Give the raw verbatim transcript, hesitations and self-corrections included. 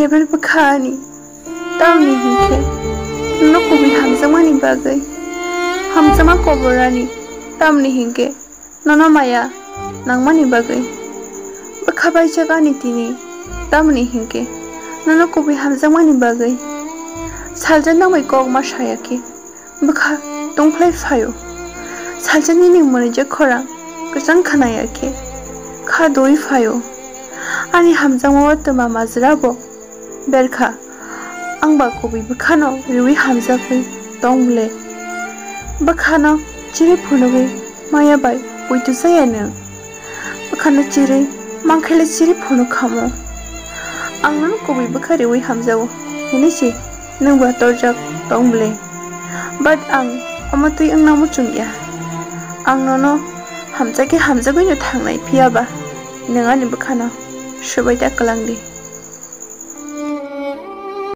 Ebel bwkha ani, tamni hinkhe nono kubui hamjakmani bagwi hamjakma koborani, tamni hinkhe nono maya nangmani bagwi bwkha baijak ani tini, tamni hinkhe nono kubui hamjakmani bagwi salsa nangbai kok ma saya khe. Bwkha tongphlai phaio. Salsa nini mwnwijak khorang kwchang khna ya khe kha dui phaio. Ani hamjakma o twma majra bo berkha. Ang ba kubui bwkhano riui hamjagwi tong bwle. Bwkhano chiri phunugwi maya bai puitu chaya nwng. Bwkhano chirwi mankhaile chiri phunuk khamo. Ang nono kubui bwkha riui hamjago hinwi se nwng ba torjak tong bwle. But ang omo twi wngna muchung ya. Ang nono hamjakhe hamjagwino thangnai, phiya ba nwng ani bwkhano swbai ta kwlang di.